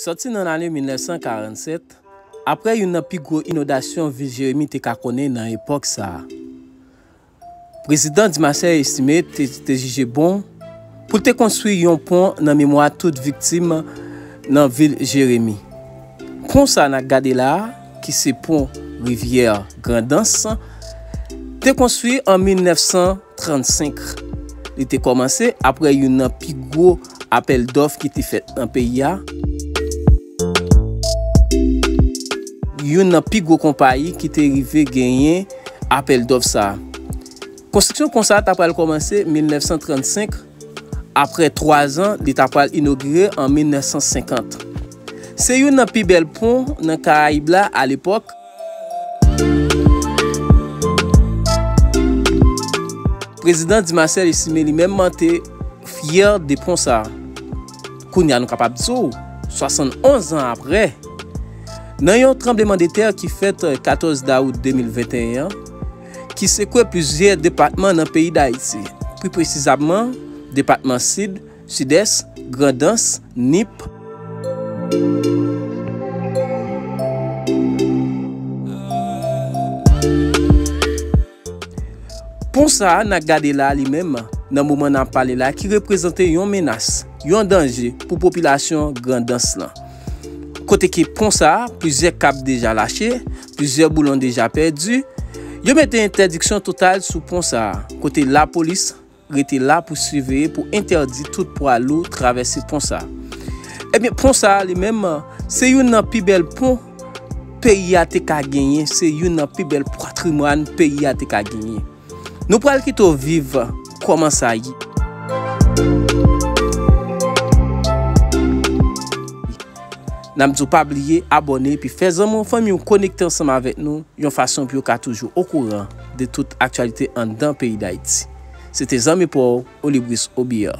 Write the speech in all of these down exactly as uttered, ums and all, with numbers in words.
Sòti nan lane mil nèf san karannsèt, apre youn nan pi gwo inondasyon vil Jeremi te ka konnen nan epòk sa a, Prezidan Dimasè Estimé te, te jije bon pou l te konstwi yon pon nan memwa tout viktim nan vil Jeremi. Pon sa n ap gade la a, ki se pon rivyè Grandans, te konstwi an mil nèf san trannsenk. Li te kòmanse apre youn nan pi gwo apèl dòf ki te fèt nan peyi a. Youn nan pi gwo konpayi ki te rive genyen apèl dòf sa a. Konstriksyon pon sa a ta pral kòmanse mil nèf san trannsenk. Apre twa zan, li ta pral inogire an mil nèf san senkant. Se youn nan pi bèl pon nan Karayib la alepòk. Prezidan Dimasè Estimé li menm te fyè de pon sa a. Kounye a nou kapab di w, swasannonz an apre, nan yon tranblemanntè ki fèt katòz dawout de mil venteyen an, ki sekwe plizyè depatman nan peyi Dayiti, pi presizabman depatman Sid, Sidès, Grandans, Nip. Pon sa a n ap gade la a li menm, nan moman n ap pale la, ki reprezante yon menas, yon danje pou popilasyon Grandans lan. Kote ke pon sa a, plizyè kab deja lache, plizyè boulon deja pèdi, yo mete entèdiksyon total sou pon sa a, kote lapolis rete la pou siveye, pou entèdi tout pwa lou travèse pon sa a. Ebyen, pon sa a li menm, se youn nan pi bèl pon peyi a te ka genyen, se youn nan pi bèl patrimwàn peyi a te ka genyen. Nou pral kite w viv kòman sa ye. N ap di w pa bliye abòne epi fè zanmi w, fanmi w konekte ansanm avèk nou yon fason pou yo ka toujou okouran de tout aktyalite anndan peyi Dayiti. Se te zanmi pa w, Olibris Obiya.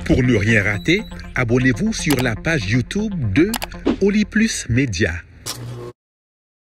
Pour ne rien rater, abonnez-vous sur la page YouTube de Oli Plus Média.